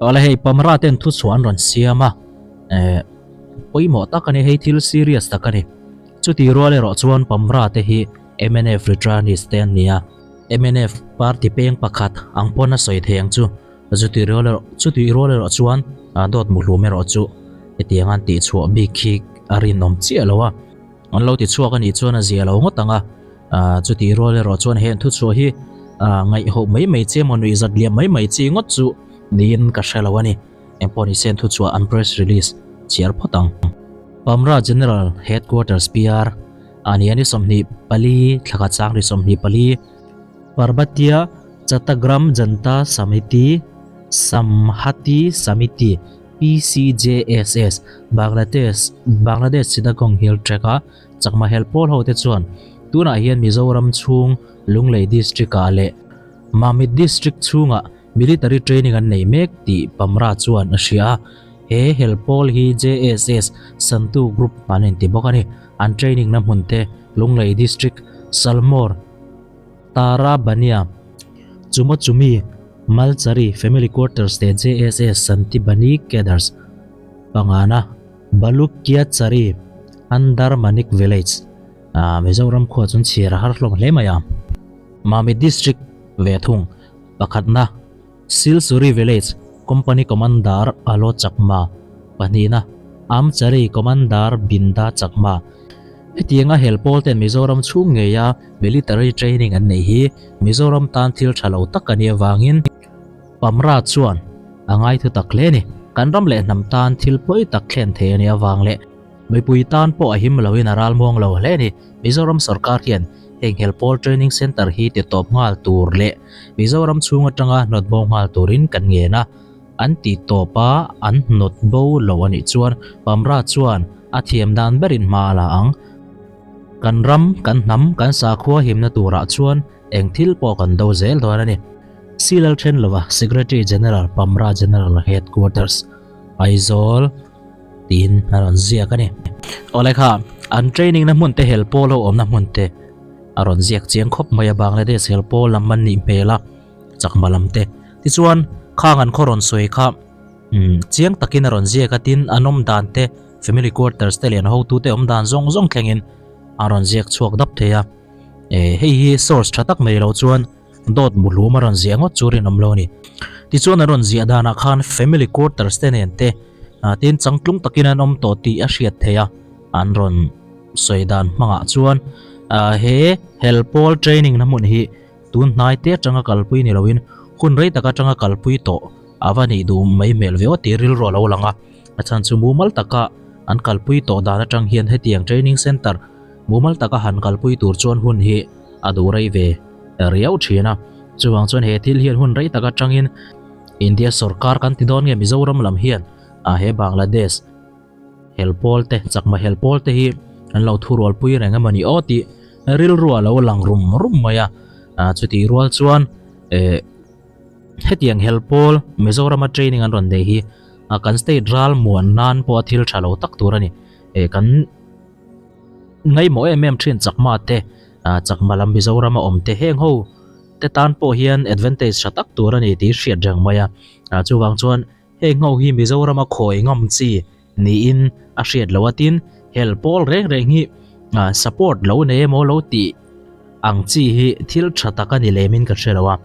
Awle hei Pamra ten thuchhuah an rawn siam a, eh pawimawh tak a ni hei thil serious tak a ni. Chuti rual erawh chuan Pamra te hi mnf returnees te an ni a, mnf party peng pakhat ang pawn a sawi thei ang chu. Chuti rual erawh chuti rual erawh chuan dawt muhlum erawh chu hetiang an tihchhuah bik khi a rinawm chiah lo a. An lo ti chhuak a nih chuan a zia lo ngawt ang a, chutih rual erawh chuan heng thuchhuah hi ngaihhoh mai mai chi emaw nuih zat liam mai mai chi ngawt chu niin ka hre lo a ni. Engpawh ni se thuchhuah an press release chhiar phawt ang. Pamra General Headquarters PR a ni a ni 24 thlakhat sang ri 24 Parbatya Chattagram Janta Samiti Samhati Samiti PCJSS, Bangladesh, Bangladesh Chittagong Hill Tract-a Chakma hel pawl hote chuan tunah hian Mizoram chhung Lunglei District-ah leh Mamit District chhungah military training an nei mek tih Pamra chuan a hria a. He hel pawl hi JSS Santu Group an inti bawk a ni. An training na hmun te Lunglei District, Salmore, Tara Bania, Chumachumi, Malchari, Family Quarters leh JSS Santibani Cadres pangana Balukyachari, Andar Manik Village, ah Mizoram khua chuan chhiar a har hlawm hle mai a. Mamit District ve thung pakhatna Silsuri Village Company Commander Alo Chakma, pahnihna Amchari Commander Binda Chakma. Hetianga hel pawl ten Mizoram chhung ngeia military training an neih hi Mizoram tan thil tha lo tak a nih avangin Pamra chuan a ngaithu tak hle a ni. Kan ram leh hnam tan thil pawi tak thlen thei a nih avang leh mipui tan pawh a him loin a ralmuang lo hle a ni. Mizoram sorkar hian heng hel pawl training centre hi ti tawp nghal tur leh Mizoram chhung atanga hnawt bo nghal turin kan ngen a, an ti tawp a, an hnawt bo lo a nih chuan Pamra chuan a thiam dan berin hma a la ang. Kan ram, kan hnam, kan sakhua himna turah chuan eng thil pawh kan do zel dawn a ni. Silal Thenlova, Secretary General, Pamra General Headquarters, Aizawl. Tiin a rawn ziak a ni. Awle kha, an training na hmun te hel pawl ho awmna hmun te a rawn ziak chiang khawp mai a, Bangladesh hel pawl lam an nih hmel a, chakma lam te. Tichuan, khang an khaw rawn sawi kha umm chiang takin a rawn ziak a, tin an awm dan te, family quarters te leh an hotu te awm dan zawng zawng thlengin a rawn ziak chhuak dap thei a. Eh hei hi source tha tak nei lo chuan Dawt muhlum a rawn ziah ngawt chu rinawm lo a ni. Tichuan a rawn ziah danah khan family quarters te nen te tin changtlung takin an awm tawh tih a hriat theih a, an rawn sawi dan hmangah chuan he hel pawl training na hmun hi tun hnai te atanga kalpui ni loin hun rei tak atanga kalpui tawh a va nih duh mai hmel ve aw tih rilru a lo lang a. A chhan chu mumal taka an kalpui tawh dan atang hian hetiang training center mumal taka han kalpui tur chuan hun hi a duh rei ve riau thin a. Chuvang chuan he thil hian hun rei tak atangin India sorkar kan ti dawn nge Mizoram lam hian a he Bangladesh hel pawl te chakma hel pawl te hi an lo thurual pui reng emaw ni aw tih rilru a lo lang rum rum mai a. Chutih rual chuan eh hetiang hel pawl Mizorama training an rawn nei hi kan state ral muan nan pawh a thil tha lo tak tur a ni. Eh kan Ngaimawh em em thin chakma te, chakma lam Mizorama awm te heng ho te tan pawh hian advantage tha tak tur a ni tih hriat reng mai a. Chuvang chuan heng ho hi Mizorama khawi ngam chi niin a hriat loh a tin hel pawl reng reng hi support lo nei emaw lo tih ang chi hi thil tha tak a ni lemin ka hre lo a.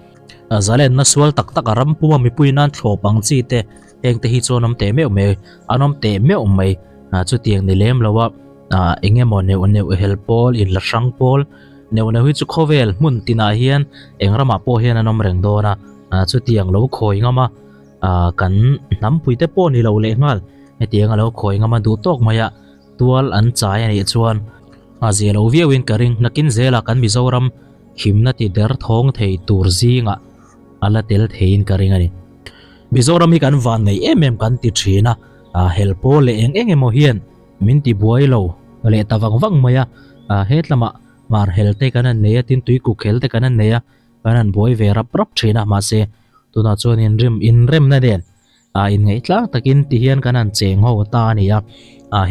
Zalenna sual tak tak a ram puma mipui nan thlawp ang chi te heng te hi chuan awm teh meuh mai an awm teh meuh mai chutiang ni lem lo a eng emaw neuh neuh hel pawl in la hrang pawl neuh neuh hi chu khawvel hmun tinah hian eng ramah pawh hian an awm reng dawn a chutiang lo khawi ngam a kan hnampui te pawh ni lo leh nghal hetiang a lo khawi ngam a duh tawk mai a tual an chai a nih chuan a zia lo viau in ka ring nakin zela kan Mizoram himna ti der thawng thei tur zingah a la tel theiin ka ring a ni. Mizoram hi kan van nei em em kan ti thin a, hel pawl leh eng eng emaw hian min ti buai lo leh ta vang vang mai a, hetlamah hmar hel te kan han nei a, tin tuikuk hel te kan han nei a, kan han buai ve rap rap thin a, mahse tunah chuan inrim inremna nen inngaihtlang takin ti hian kan han cheng ho ta a ni a,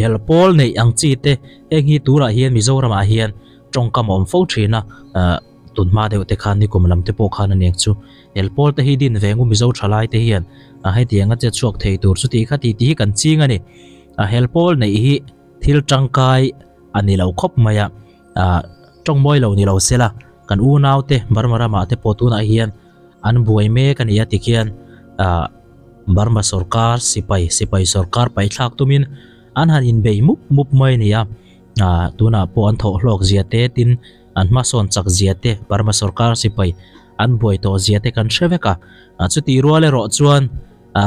hel pawl neih ang chi te heng hi turah hian Mizoramah hian tawngkam a awm fo thin a. Tun hma deuh te khan nikum lam te pawh khan a nek chu hel pawl te hi din ve ngu Mizo thalai te hian a hetiang a che chhuak thei tur chu tih kha ti tih hi kan ching a ni. A hel pawl neih hi thil tangkai a ni lo khawp mai a, ah tawng mawi lo ni lo sela kan unau te Burma ramah te pawh tunah hian an buai mek a ni a tikhian ah Burma sorkar sipai sipai sorkar paithlak tumin an han inbei mup mup mai a ni a, ah tunah pawh an thawh hlawk zia te tin an hmasawn chak zia te Burma sorkar sipai an buai tawh zia te kan hre vek a, chutih rual erawh chuan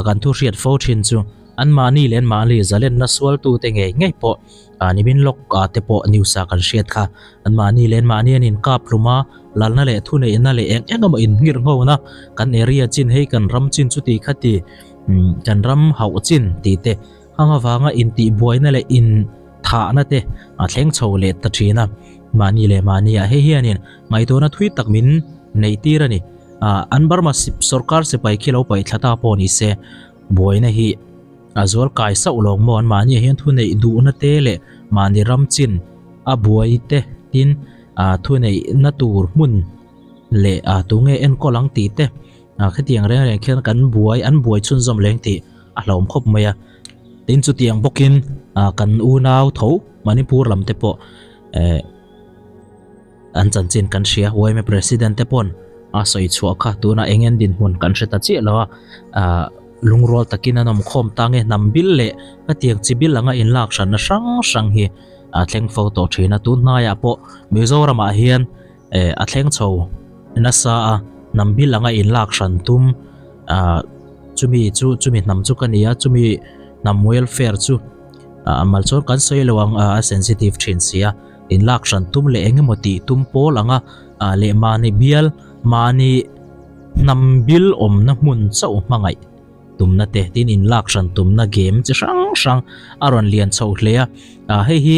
kan thu hriat fo thin chu anmahni leh anmahni zalenna sualtute ngei ngei pawh nimin lawk ah te pawh news ah kan hriat kha anmahni leh anmahni an inkap hlum a, lalna leh thuneihna leh eng eng emaw inngirh nghona kan area chin hei kan ram chin chuti khati kan ram hauh chin tih te Hang avanga intihbuaina leh inthahna te a thleng chho leh ta thin a, mahni leh mahni ah hei hianin ngaihtuahna thui tak min neih tir a ni. An Burma sorkar sipai khi lo paih thla ta pawh ni se, buaina hi a zual kai sauh lawng maw an mahni ah hian thuneih duhna te leh mahni ram chin a buai te tin thuneihna tur hmun leh tunge enkawl ang tih te Khitiang reng reng khian kan buai, an buai chhunzawm leng tih a hlauhawm khawp mai a. Tin chutiang bawkin kan unau tho Manipur lam te pawh an chanchin kan hria. Yma President te pawn a sawi chhuah kha tunah eng en dinhmun kan hre ta chiah lo a. Lungrual takin an awm khawm ta nge hnam bil leh khatiang chi bil anga inlak hranna hrang hrang hi a thleng fo tawh thin a. Tun hnaiah pawh Mizoramah hian Eh a thleng chho nasa a, hnam bil anga inlak hran tum ah chumi chu chumi hnam chu ka ni a, chumi hnam welfare chu ah mal chuan kan sawi lo ang a sensitive thin si a, inlak hran tum leh eng emaw tih tum pawl anga ah leh mahni bial mahni hnam bil awmna hmun chauh hmangaih tumna te tin inlak hran tumna game chi hrang hrang a rawn lian chho hle a, ah hei hi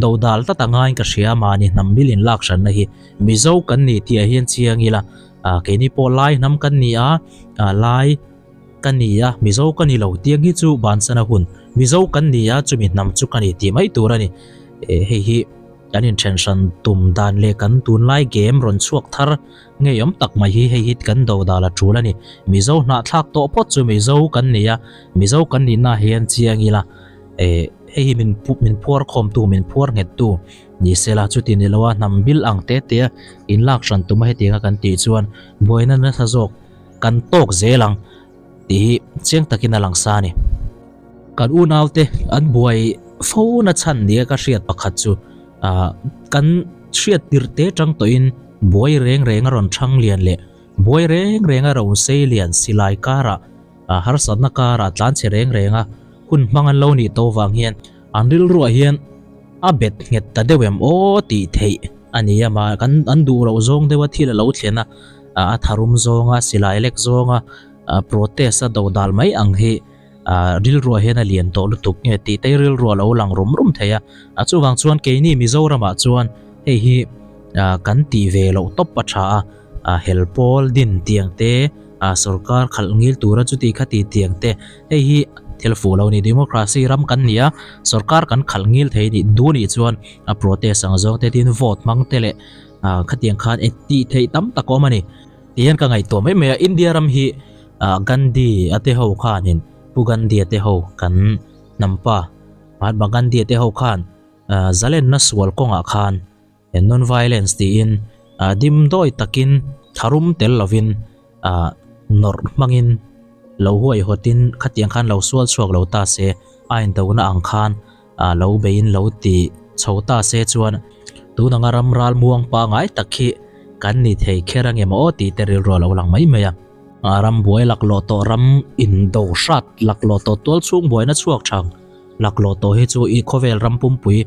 dodal tlat a ngaiin ka hria mahni hnam bil inlak hranna hi Mizo kan ni tih ah hian chiang ila ah keini pawh lai hnam kan ni a ah lai ka ni a Mizo ka ni lo tiang hi chu bansana hun Mizo kan ni a chumi hnam chu ka ni tih mai tur a ni eh hei hi kan inthen hran tum dan leh kan tunlai game rawn chhuak thar Ngeiawm tak mai hi hei hi kan do dal a tul a ni. Mizo hnahthlak tawh phawt chu Mizo kan ni a, Mizo kan nihna hian chiang ila eh hei hi min min phuar khawmtu, min phuar nghettu ni sela chuti ni loa hnam bil ang te te a inlak hran tuma hetianga kan tih chuan buaina nasa zawk kan tawk zel ang tih hi chiang takin a lang sa a ni. Kan unaute an buai fo na chhan nia ka hriat pakhat chu ah kan hriat tirh te tang tawhin buai reng reng a rawn thang lian leh buai reng reng a rawn sei lian silai karah ah harsatna karah tlan chhe reng reng a hun hmang an lo nih tawh vang hian an rilruah hian a bet nghet ta deuh em aw tih theih a ni a mah kan an duh loh zawng deuha thil a lo thlen a ah a tharum zawnga silai lek zawnga ah protest a dodal mai ang hi. Ah rilruah hian a lian tawh lutuk nge tih te rilruah lo lang rum rum thei a, a chuvang chuan keini Mizoramah chuan hei hi ah kan tih ve loh tawp a tha a, ah hel pawl din tiang te ah sorkar khalh ngil tura chuti kha ti tiang te hei hi thil fuh lo a ni democracy ram kan ni a, sorkar kan khalh ngil thei nih duh nih chuan a protest ang zawng te tin vote hmang te leh ah khatiang khan tih theih tam tak a awm a ni. Ti hian ka ngaihtuah mai mai a, India ram hi ah Gandhi a te ho khanin Pu Gandhi a te ho kan hnam pa Mahatma Gandhi a te ho khan ah zalenna sual kawngah khan non violence tiin ah dimdawi takin tharum tel lovin ah nawrh hmangin lo huaihawtin khatiang khan lo sual chhuak lo ta se a indona ang khan ah lo beiin lo ti chho ta se chuan tun anga ram ral muang pangai tak hi kan ni thei kher ang em aw tih te rilru a lo lang mai mai a. Ram buai laklawh tawh ram indo hrat laklawh tawh tual chhung buaina chhuak thang laklawh tawh hi chu i khawvel ram pumpui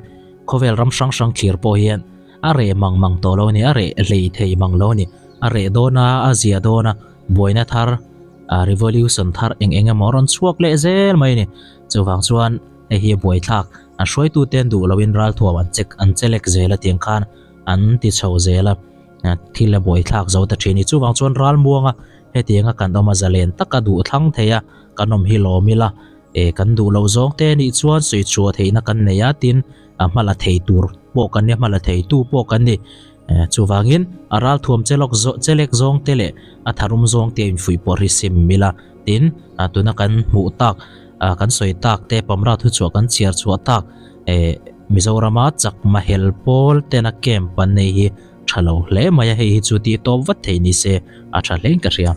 khawvel ram hrang hrang thlir pawh hian a reh mang mang tawh lo a ni a reh hlei thei mang lo a ni a reh dawn a a zia dawn a buaina thar ah revolution thar eng eng emaw a rawn chhuak leh zel mai a ni chuvang chuan Hei hi a buaithlak, an hruaitute an duh loin ralthuam an check an chelek zel a tiang khan an ti chho zel a, thil a buaithlak zo ta thin. Chuvang chuan ralmuanga hetianga kan awm a zalen taka duh thlang thei a, kan awm hi lawm ila, e kan duh loh zawng te nih chuan sawi chhuah theihna kan nei a, tin a hma la thei tur pawh kan ni a, hma la thei tu pawh kan ni. Chuvangin, a ralthuam chelawk chelek zawng te leh a tharum zawng te a infuih pawh ri sim mil a. Tin, tuna kan hmuh tak, kan sawi tak te, Pamra thuchhuah kan chhiar chhuah tak, Mizorama chakma hel pawl tena camp an nei hi tha lo hle mai a, hei hi chu tih tawp vat thei ni se a tha hlein ka hria.